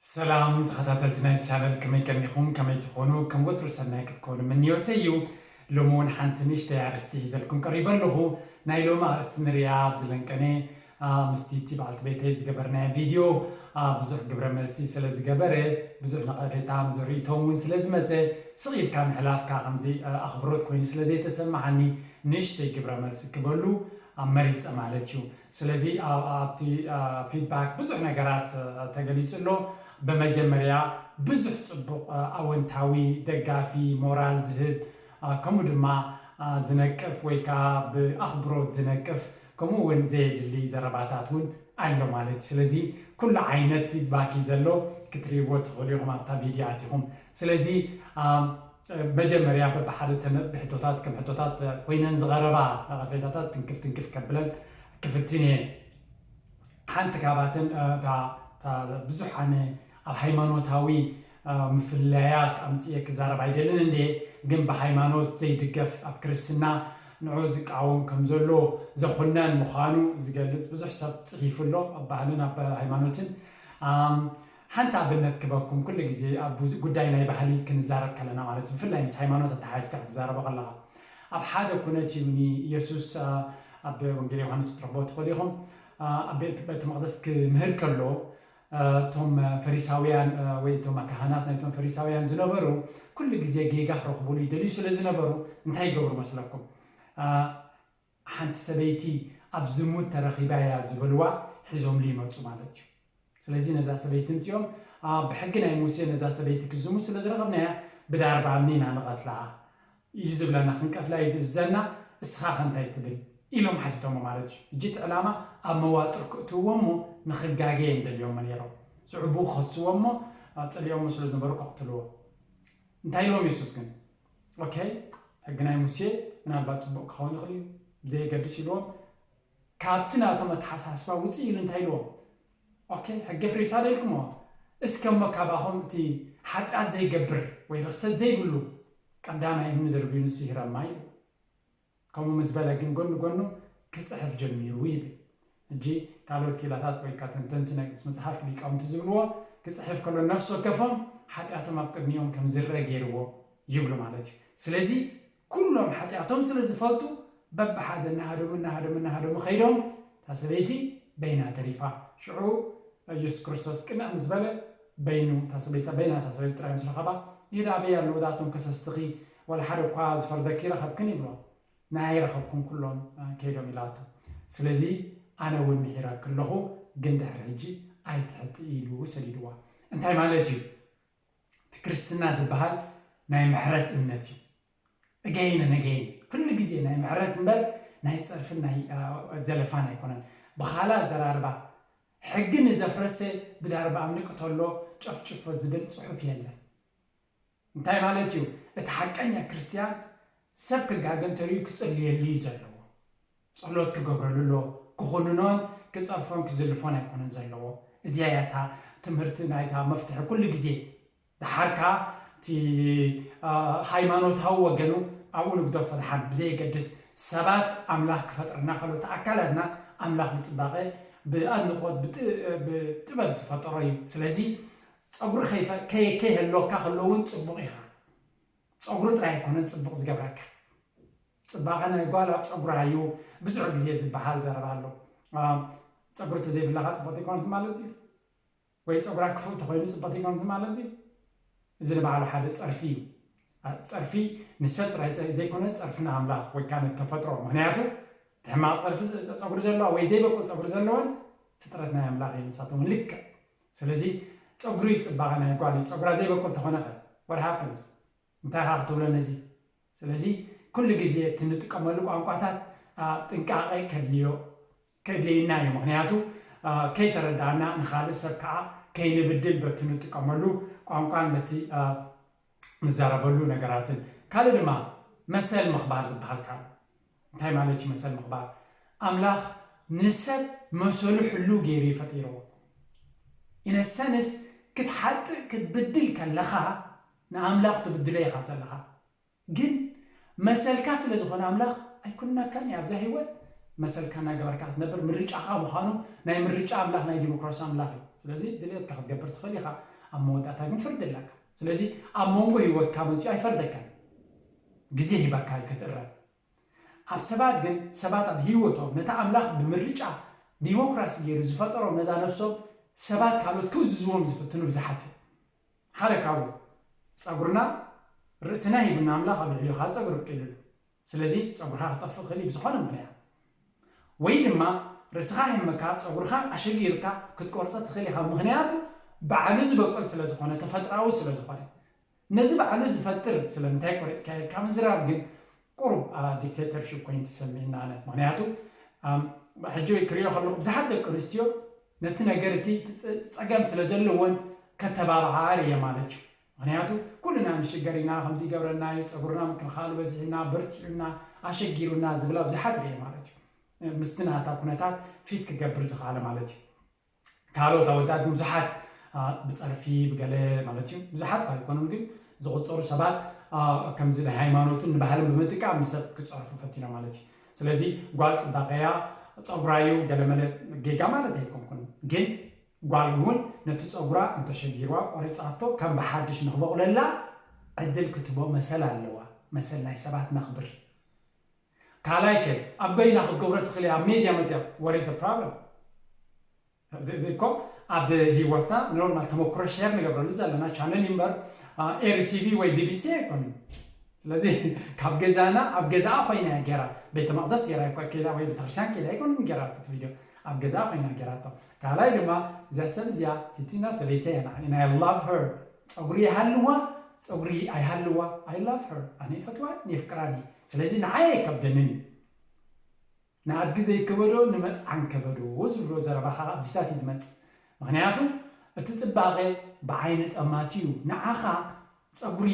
ሰላም ተኸታተልቲ ናይ ቻነል፣ ከመይ ቀኒኹም? ከመይ ትኾኑ? ከም ወትሩ ሰናይ ክትኮኑ ምንዮተይ እዩ። ሎሚ እውን ሓንቲ ንእሽተይ ኣርእስቲ ሒዘልኩም ቀሪበ ኣለኹ። ናይ ሎሚ ኣርእስቲ ንርያ ኣብ ዝለንቀነ፣ አ፣ ምስቲ እቲ በዓልቲ ቤተይ ዝገበርናዮ ቪድዮ፣ አ፣ ብዙሕ ግብረ መልሲ ስለ ዝገበረ፣ ብዙሕ ነቐፌታ፣ ብዙሕ ርእይቶ እውን ስለ ዝመፀ፣ ስቕ ኢልካ ምሕላፍካ ከምዚ፣ አ፣ ኣኽብሮት ኮይኑ ስለ ዘይተሰማዓኒ፣ ንእሽተይ ግብረ መልሲ ክበሉ፣ አ፣ መሪፀ ማለት እዩ። ስለዚ ኣብ-፣ ኣብቲ፣ አ፣ ፊድባክ ብዙሕ ነገራት፣ አ፣ ተገሊጹ ኣሎ። ብመጀመርያ ብዙሕ ጽቡቕ፣ አ፣ ኣወንታዊ፣ ደጋፊ፣ ሞራል ዝህብ፣ አ፣ ከምኡ ድማ፣ አ፣ ዝነቅፍ ወይ ከኣ ብኣኽብሮት ዝነቅፍ፣ ከምኡ እውን ዘየድሊ ዘረባታት እውን ኣሎ ማለት እዩ። ስለዚ ኩሉ ዓይነት ፊድባክ እዩ ዘሎ፣ ክትርእይዎ ትኽእሉ ኢኹም ኣብታ ቪድዮ ኣቲኹም። ስለዚ፣ አ፣ መጀመርያ በብሓደ ተነ-፣ ብሕቶታት ከም ሕቶታት ኮይነን ዝቐረባ ነቐፌታታት ትንክፍ ትንክፍ ከብለን ክፍትን እየ። ሓንቲ ካብኣተን፣ እ፣ እታ፣ እታ ብዙሕ ኣነ ኣብ ሃይማኖታዊ፣ እ፣ ምፍልላያት ኣምጽኤ ክዛረብ ኣይደልን እንዴ፣ ግን ብሃይማኖት ዘይድገፍ ኣብ ክርስትና ንዑ ዝቃወም ከም ዘሎ ዘኹነን ምዃኑ ዝገልጽ ብዙሕ ሰብ ጽሒፉ ኣሎ፣ ኣብ ባህልን ኣብ ሃይማኖትን። ኣም፣ ሓንቲ ኣብነት ክበኩም፣ ኩሉ ግዜ ኣብ ጉዝ-፣ ጉዳይ ናይ ባህሊ ክንዛረብ ከለና ማለት እዩ፣ ብፍላይ ምስ ሃይማኖት ኣተሓሒዝካ ክትዛረቦ ከለኻ፣ ኣብ ሓደ ኩነት እዩ ንየሱስ፣ አ፣ ኣብ ወንጌል ዮሃንስ ክትረኽቦ ትኽእሉ ኢኹም። አ፣ ኣብ ቤት፣ ቤተ መቕደስ ክምህር ከሎ፣ አ፣ እቶም ፈሪሳውያን፣ አ፣ ወይ እቶም ካህናት ናይቶም ፈሪሳውያን ዝነበሩ፣ ኩሉ ግዜ ጌጋ ክረኽቡሉ ይደልዩ ስለ ዝነበሩ፣ እንታይ ይገብሩ መስለኩም? አ፣ ሓንቲ ሰበይቲ ኣብ ዝሙት ተረኺባ እያ ዝበልዋ ሒዞምሉ ይመጹ ማለት እዩ። ስለዚ ነዛ ሰበይቲ ምጺኦም፣ አ፣ ብሕጊ ናይ ሙሴ ነዛ ሰበይቲ ክዝሙት ስለ ዝረኸብናያ፣ ብዳርባ እምኒ ኢና ንቐትላ እዩ ዝብለና፣ ክንቀትላ እዩ ዝእዝዘና፣ እስኻ ከ እንታይ ትብል? ኢሎም ሓቲቶሞ ማለት እዩ። ሕጂ እቲ ዕላማ ኣብ መዋጥር ክእትውዎ እሞ ንኽጋገ እዮም ደልዮሞ ነይሮም። ዝዕቡ ክኸስዎ እሞ፣ አ፣ ጸሊኦሞ ስለ ዝነበሩ ከቕትልዎ። እንታይ ኢልዎም የሱስ ግን? ኦኬ፣ ሕጊ ናይ ሙሴ ምናልባት ጽቡቕ ክኸውን ይኽእል እዩ፣ ብዘየገድስ ኢልዎም። ካብቲ ናቶም ኣተሓሳስባ ውጽእ ኢሉ እንታይ ኢልዎም? ኦኬ፣ ሕጊ ፍሪሳ ዶ ኢልኩምዎ? እስከ እሞ ካባኹም እቲ ሓጢኣት ዘይገብር ወይ ርኽሰት ዘይብሉ ቀዳማይ እምኒ ደርብዩ ንሱ ይህረማ ኢሉ። ከምኡ ምስ በለ ግን ጎኒ ጎኑ ክጽሕፍ ጀሚሩ ይብል። ሕጂ ካልኦት ክኢላታት ወይ ከኣ ተንተንቲ ናይ ቅዱስ መጽሓፍ ሊቃውንቲ ዝብልዎ ክጽሕፍ ከሎ ነፍሲ ወከፎም ሓጢኣቶም ኣብ ቅድሚኦም ከም ዝረአ ገይርዎ ይብሉ ማለት እዩ። ስለዚ ኩሎም ሓጢኣቶም ስለ ዝፈልጡ በብሓደ እናሃደሙ፣ እናሃደሙ፣ እናሃደሙ ከይዶም እታ ሰበይቲ በይና ተሪፋ። ሽዑ የሱስ ክርስቶስ ቅንዕ ምስ በለ በይኑ እታ ሰበይታ፣ በይና እታ ሰበይቲ ጥራይ ምስ ረኸባ፣ ይህዳ ኣበይ ኣለዉ እቶም ከሰስትኺ? ዋላ ሓደ እኳ ዝፈርደኪ ረኸብክን? ይብሎ። ናይ ረኸብኩም ኩሎም፣ አ፣ ከይዶም ኢላቶ። ስለዚ ኣነ እውን ምሒረኪ ኣለኹ፣ ግን ድሕሪ ሕጂ ኣይትሕጥኢ ኢሉ ሰዲድዋ። እንታይ ማለት እዩ? እቲ ክርስትና ዝበሃል ናይ ምሕረት እምነት እዩ። Again and again፣ ኩሉ ግዜ ናይ ምሕረት እምበር ናይ ጸርፍን ናይ፣ አ፣ ዘለፋን ኣይኮነን። ብኻልእ ኣዘራርባ፣ ሕጊ ንዘፍረሰ ብዳርባ እምኒ ቅተሎ፣ ጨፍጭፎ ዝብል ጽሑፍ የለን። እንታይ ማለት እዩ? እቲ ሓቀኛ ክርስትያን ሰብ ክጋገ እንተርእዩ ክጽልየሉ እዩ ዘለዎ። ጸሎት ክገብረሉ ኣሎ። ክኹንኖን ክጸርፎን ክዝልፎን ኣይኮነን ዘለዎ። እዚኣ እያ እታ ትምህርቲ ናይታ መፍትሒ ኩሉ ግዜ። ደሓር ከኣ እቲ፣ አ፣ ሃይማኖታዊ ወገኑ ኣብኡ ንግደፎ። ደሓን ብዘየገድስ ሰባት ኣምላኽ ክፈጥረና ከሎ፣ እቲ ኣካላትና ኣምላኽ ብጽባቐ፣ ብኣድንቖት፣ ብጥ-፣ ብጥበብ ዝፈጠሮ እዩ። ስለዚ ጸጉሪ ከይፈ-፣ ከይ-፣ ከይህልወካ ከሎ እውን ጽቡቕ ኢኻ። ጸጉሪ ጥራይ ኣይኮነን ጽቡቕ ዝገብረካ። ጽባቐ ናይ ጓል ኣብ ጸጉራ እዩ ብዙሕ ግዜ ዝበሃል ዘረባ ኣሎ። አ፣ ጸጉሪ እንተዘይብላኻ ጽብቕቲ ኣይኮነትን ማለት ድዩ? ወይ ጸጉራ ክፉእ እንተኾይኑ ጽብቕቲ ኣይኮነትን ማለት ድዩ? እዚ ንባዕሉ ሓደ ጸርፊ እዩ። አ፣ ጸርፊ ንሰብ ጥራይ ዘ-፣ ዘይኮነ ጸርፊ ንኣምላኽ ወይ ከኣ ንተፈጥሮ። ምኽንያቱ እቲ ሕማቕ ጸርፊ ዘ-፣ ዘ-፣ ጸጉሪ ዘለዋ ወይ ዘይበቁል ጸጉሪ ዘለወን ፍጥረት ናይ ኣምላኽ እየን ንሳተን እውን ልክዕ። ስለዚ ጸጉሪ ጽባቐ ናይ ጓል እዩ። ጸጉራ ዘይበቁል እንተኾነ ከ? What happens? እንታይ ኢኻ ክትብሎ ነዚ? ስለዚ ኩሉ ግዜ እቲ እንጥቀመሉ ቋንቋታት፣ አ፣ ጥንቃቐ ከድልዮ፣ ከድልየና እዩ። ምኽንያቱ፣ አ፣ ከይተረዳእና ንኻልእ ሰብ ከዓ ከይንብድል በቲ እንጥቀመሉ ቋንቋን በቲ፣ አ፣ ንዛረበሉ ነገራትን። ካልእ ድማ መሰል ምኽባር ዝበሃል ካብ እንታይ ማለት እዩ መሰል ምኽባር? ኣምላኽ ንሰብ መሰሉ ሕሉው ገይሩ እዩ ፈጢርዎ። In a sense፣ ክትሓጥእ ክትብድል ከለኻ ንኣምላኽ ትብድሎ ኢኻ ዘለኻ። ግን መሰልካ ስለ ዝኾነ ኣምላኽ ኣይኩነካን እዩ። ኣብዛ ህይወት መሰልካ እናገበርካ ክትነብር ምርጫኻ ምዃኑ ናይ ምርጫ ኣምላኽ፣ ናይ ዲሞክራሲ ኣምላኽ እዩ። ስለዚ ድልየትካ ክትገብር ትኽእል ኢኻ። ኣብ መወዳእታ ግን ፍርዲ ኣለካ። ስለዚ ኣብ መንጎ ህይወትካ መፂኡ ኣይፈርደካን። ግዜ ሂባካ እዩ ክትእረም። ኣብ ሰባት ግን፣ ሰባት ኣብ ህይወቶም ነቲ ኣምላኽ ብምርጫ ዲሞክራሲ ገይሩ ዝፈጠሮም ነዛ ነፍሶም ሰባት ካልኦት ክእዝዝዎም ዝፍትኑ ብዙሓት እዮም። ሓደ ካብኡ ጸጉርና ርእስና ሂቡና ኣምላኽ ኣብ ልዕሊኡ ኸዓ ጸጉሪ ኣብቂሉሉ። ስለዚ ጸጉርኻ ክጠፍእ ይኽእል እዩ ብዝኾነ ምኽንያት። ወይ ድማ ርእስኻ ሂምካ ጸጉርኻ ኣሸጊርካ ክትቆርጾ ትኽእል ኢኻ። ምኽንያቱ ባዕሉ ዝበቁል ስለ ዝኾነ፣ ተፈጥራዊ ስለ ዝኾነ። ነዚ ባዕሉ ዝፈጥር ስለምንታይ ቆሪጽካ ኢልካ ምዝራብ ግን ቁሩብ ዲክቴተርሽፕ ኮይኑ ትሰምዕና ኣነ። ምኽንያቱ ኣም፣ ሕጂ ክሪኦ ከለኹ ብዙሓት ደቂ ኣንስትዮ ነቲ ነገር እቲ እቲ ጸ- ጸገም ስለ ዘለወን ከተባብዓ እየ ማለት እዩ። ምኽንያቱ ኩልና ንሽገር ኢና፣ ከምዚ ይገብረና እዩ፣ ጸጉርና ምክልኻሉ በዚሕና፣ በርቲዑና፣ ኣሸጊሩና ዝብላ ብዙሓት እየ ማለት እዩ። ምስቲ ናታ ኩነታት ፊት ክገብር ዝኽኣለ ማለት እዩ። ካልኦት ኣወዳት ግን ብዙሓት አ፣ ብጸርፊ ብገለ ማለት እዩ ብዙሓት ካብ ኣይኮኑን ግን ዝቁጸሩ ሰባት አ፣ ከምዚ ናይ ሃይማኖትን ንባህልን ብምጥቃም ንሰብ ክጸርፉ ፈቲኖም ማለት እዩ። ስለዚ ጓል ጽባቐያ ጸጉራዩ ገለመለ ጌጋ ማለት ኣይኮንኩን፣ ግን ጓል እውን ነቲ ጸጉራ እንተሸጊርዋ ቆሪጻቶ ከም ብሓድሽ ንክበቑለላ ዕድል ክትቦ መሰል ኣለዋ። መሰል ናይ ሰባት ነኽብር። ካልኣይ ከ ኣብ በይና ክትገብሮ ትኽእል እያ። ኣብ ሜድያ መፅያ what is the problem? እዚ እዚ እኮ ኣብ ህይወትና ኖርማል ተመክሮ ሸር ንገብረሉ ዘለና ቻነል እዩ እምበር ኤሪ ቲቪ ወይ ቢቢሲ ኣይኮንን። ስለዚ ካብ ገዛና ኣብ ገዛኣ ኮይና እያ ገይራ፣ ቤተ መቅደስ ገይራ እኮ ከይዳ ወይ ቤተክርስትያን ከይዳ ኣይኮንን ገይራ እቲ ቪድዮ፣ ኣብ ገዛኣ ኮይና ገይራቶ። ካልኣይ ድማ እዚኣ ሰብ እዚኣ ቲቲና ሰበይተይ እያ፣ ንዓይ ናይ love her። ፀጉሪ ይሃልዋ ፀጉሪ ኣይሃልዋ I love her፣ ኣነ ይፈትዋ የፍቅራን እየ። ስለዚ ንዓይ ኣይከብደንን እዩ። ንኣድጊ ዘይከበዶ ንመጽዓን ከበዶ ዝብሎ ዘረባ ከዓ ኣብዚታት እዩ ዝመጽእ። ምኽንያቱ እቲ ጽባቐ ብዓይኒ ጠማቲ እዩ። ንዓኻ ጸጉሪ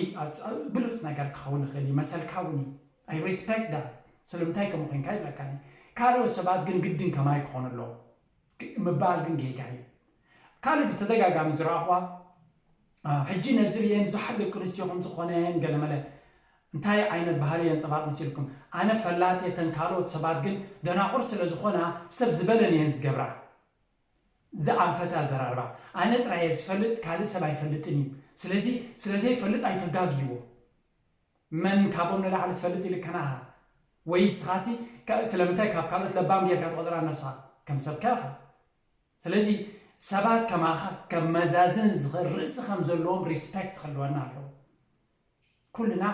ብሉጽ ነገር ክኸውን ይኽእል እዩ፣ መሰልካ እውን እዩ። I respect that። ስለምንታይ ከምኡ ኮንካ ይብለካኒ። ካልኦት ሰባት ግን ግድን ከማይ ክኾኑ ኣለዎ ምባል ግን ጌጋ እዩ። ካልእ ብተደጋጋሚ ዝረኣኹዋ ሕጂ ነዚ ርእየን ብዙሓት ደቂ ኣንስትዮ ከም ዝኾነን ገለመለ እንታይ ዓይነት ባህሪ የንፀባርቕ መሲልኩም? ኣነ ፈላጥ እየ፣ እተን ካልኦት ሰባት ግን ደናቑር ስለ ዝኾና ሰብ ዝበለን እየን ዝገብራ። ዝኣንፈተ ኣዘራርባ። ኣነ ጥራይ እየ ዝፈልጥ፣ ካልእ ሰብ ኣይፈልጥን እዩ። ስለዚ ስለ ዘይፈልጥ ኣይተጋግይዎ። መን ካብኦም ንላዕሊ ትፈልጥ ኢልካ ንዓኻ? ወይ ንስኻሲ ካ- ስለምንታይ ካብ ካልኦት ለባም ጌርካ ትቖፅራ ነብስኻ? ከም ሰብካ ኢኻ። ስለዚ ሰባት ከማኻ ከመዛዝን ዝኽእል ርእሲ ከም ዘለዎም ሪስፔክት ክህልወና ኣለዎ። ኩልና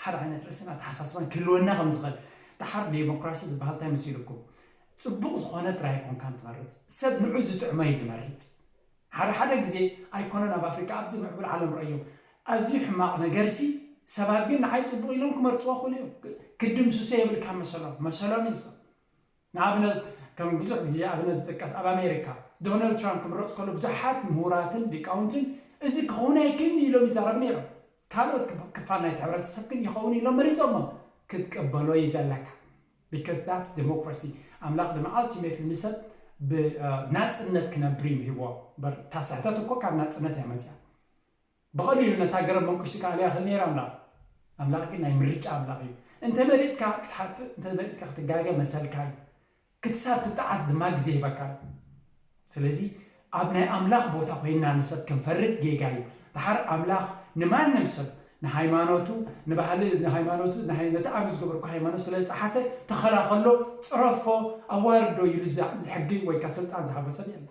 ሓደ ዓይነት ርእስን ኣተሓሳስባን ክህልወና ከም ዝኽእል። ደሓር ዴሞክራሲ ዝበሃል እንታይ መሲሉኩም? ፅቡቕ ዝኾነ ጥራይ ኣይኮንካን ትመርፅ፣ ሰብ ንዑ ዝጥዕሞ እዩ ዝመርፅ። ሓደ ሓደ ግዜ ኣይኮነን ኣብ ኣፍሪካ፣ ኣብዚ ምዕቡል ዓለም ረእዮም ኣዝዩ ሕማቕ ነገርሲ ሰባት ግን ንዓይ ፅቡቕ ኢሎም ክመርፅዎ ክእሉ እዮም። ክድምስሶ የብልካ መሰሎም፣ መሰሎም እዩ ሰብ። ንኣብነት ከም ብዙሕ ግዜ ኣብነት ዝጥቀስ ኣብ ኣሜሪካ ዶናልድ ትራምፕ ክምረፅ ከሎ ብዙሓት ምሁራትን ሊቃውንትን እዚ ክኸውን ኣይክእልን ኢሎም ይዛረቡ ነይሮም። ካልኦት ክፋል ናይቲ ሕብረተሰብ ግን ይኸውን ኢሎም መሪፆሞ ክትቅበሎ እዩ ዘለካ። Because that's democracy። ኣምላኽ ድማ ኣልቲሜትሊ ንሰብ ብናፅነት ክነብር እዩ ሂቦ። እምበር እታ ስሕተት እኮ ካብ ናፅነት እያ መፅያ። ብቐሊሉ ነታ ገረብ መንቁሽ ክኣልያ ይኽእል ነይሩ ኣምላኽ። ኣምላኽ ግን ናይ ምርጫ ኣምላኽ እዩ። እንተ መሪፅካ ክትሓጥእ፣ እንተ መሪፅካ ክትጋገ መሰልካ እዩ። ክትሳብ ትጠዓስ ድማ ግዜ ይበካ እዩ። ስለዚ ኣብ ናይ ኣምላኽ ቦታ ኮይና ንሰብ ክንፈርድ ጌጋ እዩ። ድሓር ኣምላኽ ንማንም ሰብ ንሃይማኖቱ ንባህሊ ንሃይማኖቱ ንሃይ- ነቲ ኣነ ዝገበርኩ ሃይማኖት ስለ ዝጠሓሰ ተኸላኸሎ፣ ፅረፎ፣ ኣዋርዶ ኢሉ ዝሕጊ ወይ ከ ስልጣን ዝሃቦ ሰብ የለን።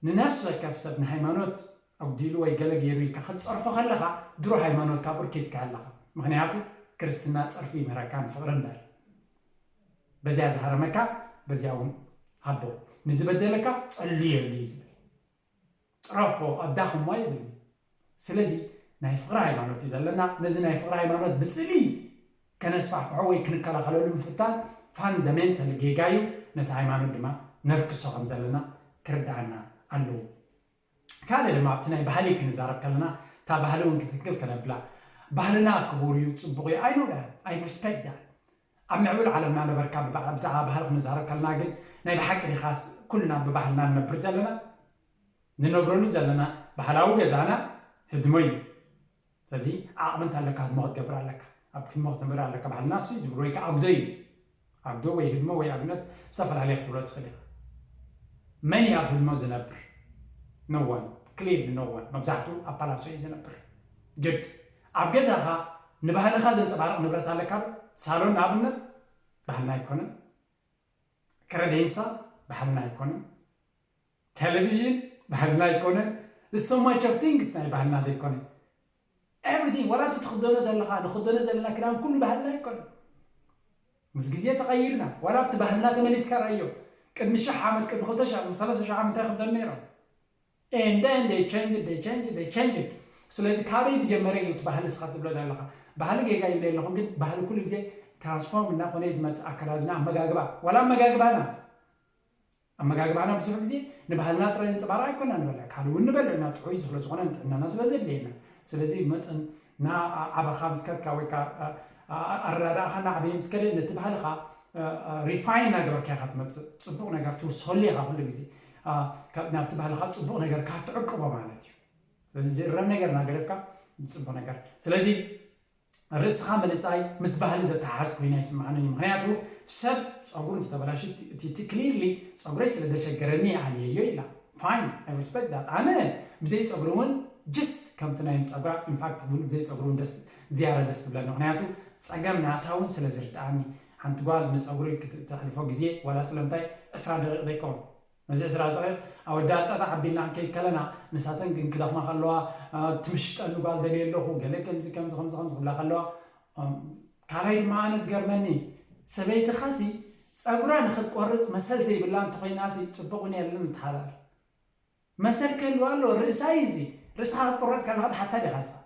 ንነፍሲ ወከፍ ሰብ ንሃይማኖት ኣጉዲሉ ወይ ገለ ገይሩ ኢልካ ክትፀርፎ ከለኻ ድሮ ሃይማኖትካ ቡርኪዝካ ኣለኻ። ምኽንያቱ ክርስትና ፀርፊ ይምህረካ ንፍቕሪ እምበር። በዚያ ዝሃረመካ በዚያ እውን ሃቦ፣ ንዝበደለካ ፀልየሉ እዩ ዝብል። ፅረፎ ኣዳኽሞ ይብል። ስለዚ ናይ ፍቕሪ ሃይማኖት እዩ ዘለና። ነዚ ናይ ፍቕሪ ሃይማኖት ብፅሊ ከነስፋሕፍሖ ወይ ክንከላኸለሉ ምፍታን ፋንዳሜንታል ጌጋ እዩ። ነቲ ሃይማኖት ድማ ነርክሶ ከም ዘለና ክርድኣና ኣለዎ። ካልእ ድማ ኣብቲ ናይ ባህሊ ክንዛረብ ከለና እታ ባህሊ እውን ክትክል ከነብላ፣ ባህልና ክቡር እዩ፣ ፅቡቕ እዩ። I know that, I respect that። ኣብ ምዕቡል ዓለምና ነበርካ ብዛዕባ ባህሊ ክንዛረብ ከለና ግን ናይ ብሓቂ ዲኻስ ኩልና ብባህልና ንነብር ዘለና? ንነብረሉ ዘለና ባህላዊ ገዛና ህድሞ እዩ። ስለዚ ዓቕሚ እንተለካ ህድሞ ክትገብር ኣለካ፣ ኣብ ህድሞ ክትነብር ኣለካ። ባህልና እሱ እዩ ዝብል ወይ ከዓ ኣጉዶ እዩ። ኣጉዶ ወይ ህድሞ ወይ ኣብነት ዝተፈላለየ ክትብሎ ትኽእል ኢኻ። መን እዩ ኣብ ህድሞ ዝነብር? no one, clearly no one። መብዛሕትኡ ኣብ ፓላሶ እዩ ዝነብር። ግድ ኣብ ገዛኻ ንባህልኻ ዘንጸባርቕ ንብረት ኣለካ ዶ? ሳሎን ንኣብነት ባህልና ኣይኮነን። ክረዴንሳ ባህልና ኣይኮነን። ቴሌቪዥን ባህልና ኣይኮነን። So much of things ናይ ባህልና ዘይኮነ። Everything፣ ዋላ እቲ ትኽደኖ ዘለኻ፣ ንኽደኖ ዘለና ክዳን ኩሉ ባህልና ኣይኮነን። ምስ ግዜ ተቐይርና። ዋላ ኣብቲ ባህልና ተመሊስካ ርኣዮ። ቅድሚ ሽሕ ዓመት፣ ቅድሚ ክልተ ሽሕ፣ ቅድሚ ሰላሳ ሽሕ ዓመት እንታይ ክኽደኑ ነይሮም? And then they change it, they change it, they change it። ስለዚ ካበይ ዝጀመረ እዩ እቲ ባህሊ እስኻ ትብሎ ዘለኻ? ባህሊ ጌጋ ይብለ ኣለኹ፣ ግን ባህሊ ኩሉ ግዜ ትራንስፎርም እናኾነ እዩ ዝመጽእ። ኣከዳድና፣ ኣመጋግባ፣ ዋላ ኣመጋግባና፣ ኣመጋግባና ብዙሕ ግዜ ንባህልና ጥራይ ዘንጸባርቕ ኣይኮና ንበልዕ፣ ካልእ እውን ንበልዕ ኢና፣ ጥዑይ ስለ ዝኾነ ንጥዕናና ስለ ዘድልየና። ስለዚ መጠን ና ዓበኻ ምስ ከድካ ወይ ከኣ ኣረዳድኣኻ እናዓበየ ምስ ከደ ነቲ ባህልኻ ሪፋይን እናገበርካ ኢኻ ትመጽእ። ጽቡቕ ነገር ትውስኸሉ ኢኻ ኩሉ ግዜ። ናብቲ ባህልኻ ጽቡቕ ነገር ካብ ትዕቅቦ ማለት እዩ። ስለዚ ዝእረም ነገር እናገደፍካ ዝጽቡቕ ነገር። ስለዚ ርእስኻ ምልጻይ ምስ ባህሊ ዘተሓሓዝ ኮይና ይስምዓንን እዩ። ምኽንያቱ ሰብ ጸጉሩ እንተተበላሹ እቲ ክሊርሊ ጸጉረይ ስለ ዘሸገረኒ ኣልየዮ ኢላ። ፋይን፣ I respect that። ኣነ ብዘይ ጸጉሪ እውን ጅስት ከምቲ ናይ ጸጉራ ኢንፋክት እውን ብዘይ ጸጉሪ እውን ደስ ዝያዳ ደስ ትብለኒ። ምኽንያቱ ጸገም ናታ እውን ስለ ዝርድኣኒ። ሓንቲ ጓል ንጸጉሪ ክትሕልፎ ግዜ ዋላ ስለምንታይ ዕስራ ደቂቕ ዘይከውን ነዚ ዕስራ ደቂቕ ኣወዳት ጣጣ ኣቢልና ክንከይድ ከለና ንሳተን ግን ክደኽማ ከለዋ ትምሽጠኒ ጓል ደልየ ኣለኹ ገለ ከምዚ ከምዚ ከምዚ ከምዚ ክብላ ከለዋ ካልኣይ ድማ ኣነ ዝገርመኒ ሰበይትኻሲ ጸጉራ ንኽትቆርጽ መሰል ዘይብላ እንተኾይናሲ ጽቡቕ እውን የለን ንተሓዳር መሰል ክህልዋ ኣለዎ ርእሳ እዩ እዚ ርእስኻ ክትቆረጽ ከለኻ ትሓታ ዲኻ ንስኻ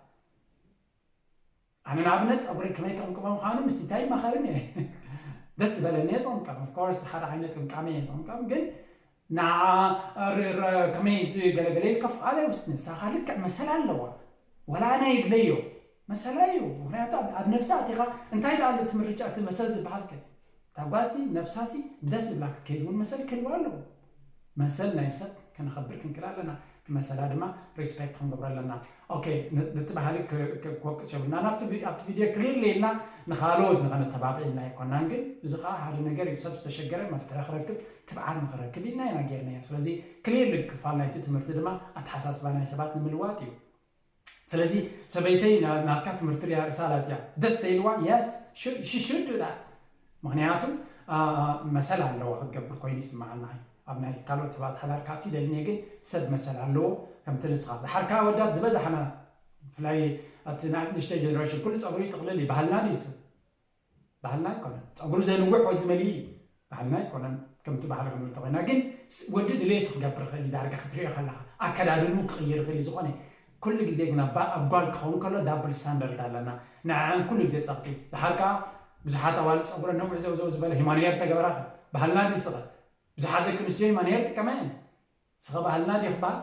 ኣነ ንኣብነት ፀጉሪ ከመይ ቅምቅሞ ምዃኑ ምስ እንታይ ይማኸርን እየ ደስ ዝበለኒ እየ ዝቕምቀም ኦፍኮርስ ሓደ ዓይነት ቅምቃመ እየ ዝቕምቀም ግን ንዓ ርረ ከመይ ዝገለገለ ኢልካ ፍቓድ ኣይውስድን ንሳኻ ልክዕ መሰል ኣለዋ ወላ ኣነ ይድለዮ መሰላ እዩ ምክንያቱ ኣብ ነብሳ ኣቲኻ እንታይ ደኣ ኣሎ እቲ ምርጫ እቲ መሰል ዝበሃል ከ እታ ጓልሲ ነብሳሲ ብደስ ዝብላ ክትከይድ እውን መሰል ክህልዋ ኣለዎ መሰል ናይ ሰብ ከነኸብር ክንክእል ኣለና እቲ መሰላ ድማ ሪስፔክት ክንገብሮ ኣለና ኦኬ ነቲ ባህሊ ክወቅስ የብልና ኣብቲ ቪድዮ ክሊርሊ ኢልና ንካልኦት ንኸነተባብዕ ኢልና ኣይኮናን ግን እዚ ከዓ ሓደ ነገር እዩ ሰብ ዝተሸገረ መፍትሒ ክረክብ ትብዓት ንክረክብ ኢልና ኢና ጌርናዮ ስለዚ ክሊርሊ ክፋል ናይቲ ትምህርቲ ድማ ኣተሓሳስባ ናይ ሰባት ንምልዋጥ እዩ ስለዚ ሰበይተይ ናትካ ትምህርቲ ሪኣ ርእሳ ላፅያ ደስ ተይልዋ yes she should do that ምክንያቱ መሰል ኣለዋ ክትገብር ኮይኑ ይስምዓና ኣብ ናይ ካልኦት ሰባት ሓዳር ካብቲ ደልኒ ግን ሰብ መሰል ኣለዎ ከምቲ ንስኻ ዝሓርካ ወዳት ዝበዛሕና ብፍላይ ኣብቲ ንእሽተይ ጀነሬሽን ኩሉ ፀጉሪ ይጥቕልል እዩ ባህልና ድዩ ባህልና ኣይኮነን ፀጉሪ ዘንውሕ ወዲ መሊ እዩ ባህልና ኣይኮነን ከምቲ ባህሊ ክንብል ተኮይና ግን ወዲ ድሌቱ ክገብር ክእል ዳርጋ ክትሪኦ ከለካ ኣከዳድኑ ክቕይር ክእል ዝኾነ ኩሉ ግዜ ግን ኣብ ጓል ክኸውን ከሎ ዳብል ስታንዳርድ ኣለና ንዓን ኩሉ ግዜ ፀቕጢ ድሓር ከዓ ብዙሓት ኣዋልድ ፀጉረን ነዊሕ ዘውዘው ዝበለ ሂማን ሄር ተገበራ ከ ባህልና ድዩ ስኸ ብዙሓት ደቂ ኣንስትዮ ሂማን ሄር ይጥቀማ እየን ስኸ ባህልና ድዩ ክበሃል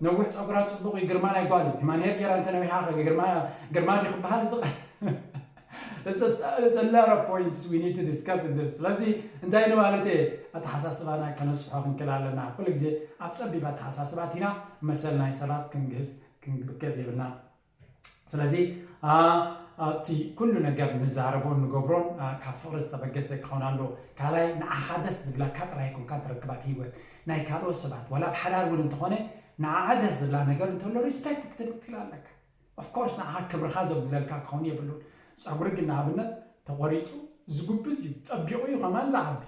ነዊሕ ፀጉራ ፅቡቕ እዩ ግርማ ናይ ጓል እዩ ሂማን ሄር ገይራ እንተነዊሓ ግርማ ድዩ ክበሃል እዚ There's a, there's a lot of points we need to discuss in this. ስለዚ እንታይ ንማለት እየ ኣተሓሳስባና ከነስሖ ክንክእል ኣለና ኩሉ ግዜ ኣብ ፀቢብ ኣተሓሳስባ ኣቲና መሰል ናይ ሰባት ክንግህስ ክንብገዝ የብልና ስለዚ እቲ ኩሉ ነገር ንዛረቦን ንገብሮን ካብ ፍቕሪ ዝተበገሰ ክኸውን ኣለዎ ካልኣይ ንዓኻ ደስ ዝብላካ ጥራይ ኮንካ ትረክብ ኣብ ህይወት ናይ ካልኦት ሰባት ዋላ ኣብ ሓዳር እውን እንተኾነ ንዓዓ ደስ ዝብላ ነገር እንተሎ ሪስፔክት ክትብል ትክእል ኣለካ ኦፍኮርስ ንዓኻ ክብርኻ ዘጉድለልካ ክኸውን የብሉን ፀጉሪ ግን ንኣብነት ተቆሪፁ ዝጉብዝ እዩ ፀቢቑ እዩ ከማን ዝዓቢ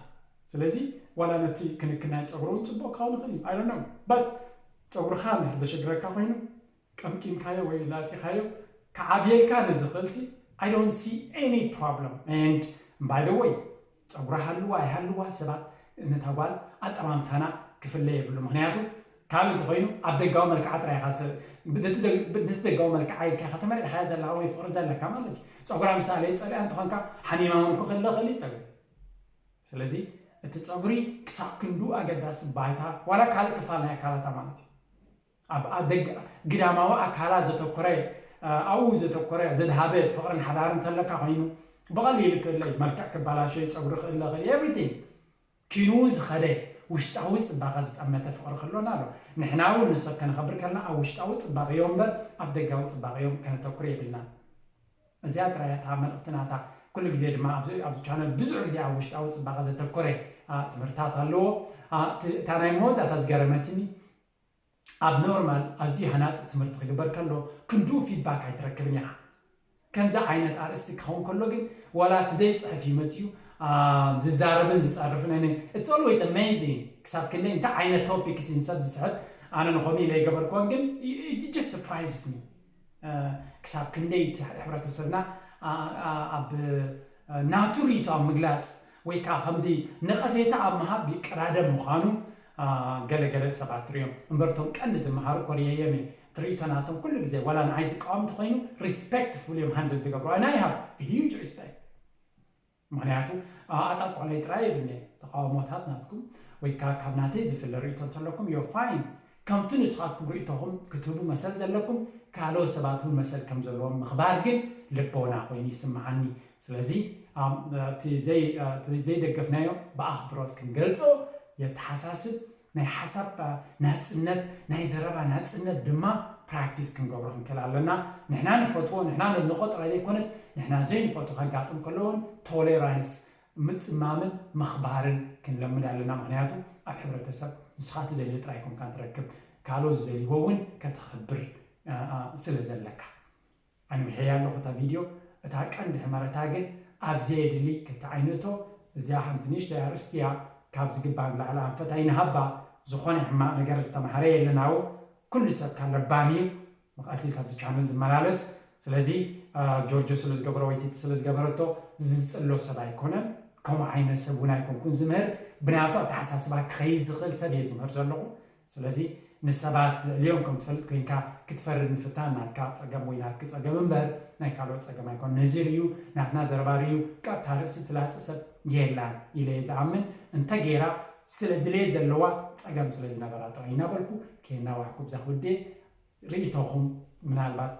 ስለዚ ዋላ ነቲ ክንክን ናይ ፀጉሪ እውን ፅቡቅ ክኸውን ይኽእል እዩ I don't know but ፀጉርኻ እንድሕር ዘሸግረካ ኮይኑ ቀምቂምካዮ ወይ ላፂኻዮ ክዓብየልካ ንዝኽእል ሲ I don't see any problem and by the way ፀጉራ ሃልዋ ኣይሃልዋ ሰባት ነታ ጓል ኣጠማምታና ክፍለ የብሉ ምክንያቱ ካልእ እንተኾይኑ ኣብ ደጋዊ መልክዓ ጥራይ ኢኻ ነቲ ደጋዊ መልክዓ ኢልካ ኢኻ ተመሪዕኻያ ዘለኻ ወይ ፍቕሪ ዘለካ ማለት እዩ ፀጉራ ምስ ኣለየ ፀሊኣ እንተኾንካ ሓሚማ እውን ክኽእል ይኽእል እዩ ፀጉሪ ስለዚ እቲ ፀጉሪ ክሳብ ክንዱ ኣገዳሲ ባይታ ዋላ ካልእ ክፋል ናይ ኣካላታ ማለት እዩ ኣብ ግዳማዊ ኣካላ ዘተኮረ ኣብኡ ዘተኮረ ዘድሃበ ፍቕርን ሓዳርን እንተለካ ኮይኑ ብቐሊሉ ክእለ እዩ መልክዕ ክበላሸ ፀጉሪ ክእለ ክእል everything ኪኑ ዝኸደ ውሽጣዊ ፅባቐ ዝጠመተ ፍቕሪ ክህልወና ኣሎ። ንሕና እውን ንሰብ ከነኸብር ከለና ኣብ ውሽጣዊ ፅባቐ እዮም እምበር ኣብ ደጋዊ ፅባቐ እዮም ከነተኩር የብልናን። እዚኣ ጥራይ እያ እታ መልእኽቲ ናታ። ኩሉ ግዜ ድማ ኣብዚ ኣብዚ ቻነል ብዙሕ ግዜ ኣብ ውሽጣዊ ፅባቐ ዘተኮረ ትምህርትታት ኣለዎ። እታ ናይ መወዳእታ ዝገረመትኒ ኣብ ኖርማል ኣዝዩ ሃናፂ ትምህርቲ ክግበር ከሎ ክንድኡ ፊድባክ ኣይትረክብን ኢኻ። ከምዚ ዓይነት ኣርእስቲ ክኸውን ከሎ ግን ዋላ እቲ ዘይፅሕፍ እዩ መፅዩ ዝዛረብን ዝፀርፍን። It's always amazing ክሳብ ክንደይ እንታይ ዓይነት ቶፒክ ንሰብ ዝስሕብ። ኣነ ንኸምኡ ኢለ ኣይገበርክዎን ግን just surprises me ክሳብ ክንደይ ሕብረተሰብና ኣብ ናቱ ርእይቶ ኣብ ምግላፅ ወይ ከዓ ከምዚ ነቐፌታ ኣብ ምሃብ ይቀዳደም ምዃኑ ገለገለ ሰባት ትርእዮም። እምበርቶም ቀንዲ ዝመሃሩ ኮርየዮም እየ ትርኢቶ ናቶም ኩሉ ግዜ ዋላ ንዓይ ዝቃወም እንተኮይኑ ሪስፔክትፉል እዮም ሃንድል ዝገብሩ። And I have huge respect። ምክንያቱ ኣጣቆለይ ጥራይ የብልኒ። ተቃውሞታት ናትኩም ወይ ከዓ ካብ ናተይ ዝፍለ ርእይቶ እንተለኩም you're fine። ከምቲ ንስኻትኩም ርእይቶኹም ክትህቡ መሰል ዘለኩም ካልኦት ሰባት እውን መሰል ከም ዘለዎም ምኽባር ግን ልቦና ኮይኑ ይስምዓኒ። ስለዚ እቲ ዘይደገፍናዮ ብኣኽብሮት ክንገልፆ የተሓሳስብ። ናይ ሓሳብ ናፅነት ናይ ዘረባ ናፅነት ድማ ፕራክቲስ ክንገብሮ ክንክእል ኣለና። ንሕና ንፈትዎ ንሕና ነድንቆ ጥራይ ዘይኮነስ ንሕና ዘይንፈትዎ ከጋጥም ከለውን ቶሌራንስ ምፅማምን ምኽባርን ክንለምድ ኣለና። ምክንያቱ ኣብ ሕብረተሰብ ንስኻ ትደልዮ ጥራይ ኮንካ ትረክብ ካልኦት ዝደልይዎ እውን ከተኽብር ስለ ዘለካ። ኣንዊሐያ ኣለኹ እታ ቪድዮ። እታ ቀንዲ ሕመረታ ግን ኣብ ዘየድሊ ክልተ ዓይነቶ እዚኣ ሓንቲ ንእሽተይ ኣርእስቲ እያ። ካብ ዝግባእ ንላዕሊ ኣንፈት ኣይንሃባ። ዝኾነ ሕማቕ ነገር ዝተማህረ የለን። ኣው ኩሉ ሰብ ካብ ለባም እዩ። ኣትሊስት ኣብዚ ቻነል ዝመላለስ ስለዚ ጆርጆ ስለ ዝገበሮ ወይ ቲቲ ስለ ዝገበረቶ ዝፅሎ ሰብ ኣይኮነን። ከምኡ ዓይነት ሰብ እውን ኣይኮንኩን ዝምህር። ብናቱ ኣተሓሳስባ ክኸይድ ዝኽእል ሰብ እየ ዝምህር ዘለኹ። ስለዚ ንሰባት ልዕሊኦም ከም ትፈልጥ ኮይንካ ክትፈርድ ምፍታን ናትካ ፀገም ወይ ናትኪ ፀገም እምበር ናይ ካልኦት ፀገም ኣይኮን። ነዚ ርእዩ ናትና ዘረባ ርእዩ ቀጥታ ርእሲ ትላፂ ሰብ የላን ኢለ እየ ዝኣምን። እንተ ገይራ ስለ ድሌት ዘለዋ ፀገም ስለ ዝነበራ ጥራይ እናበልኩ ከየናዋሕኩ ብዛ ክውዴ ርእይቶኹም ምናልባት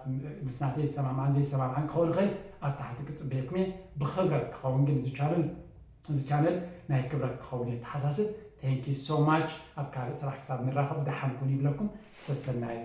ምስ ናተይ ዝሰማምዓን ዘይሰማምዓን ክኸውን ይኽእል ኣብ ታሕቲ ክፅበየኩም እየ። ብክብረት ክኸውን ግን እዚ ቻነል እዚ ቻነል ናይ ክብረት ክኸውን እየ ተሓሳስብ። Thank you so much። ኣብ ካልእ ስራሕ ክሳብ ንራኸብ ደሓን ኩኑ ይብለኩም። ሰሰናዩ።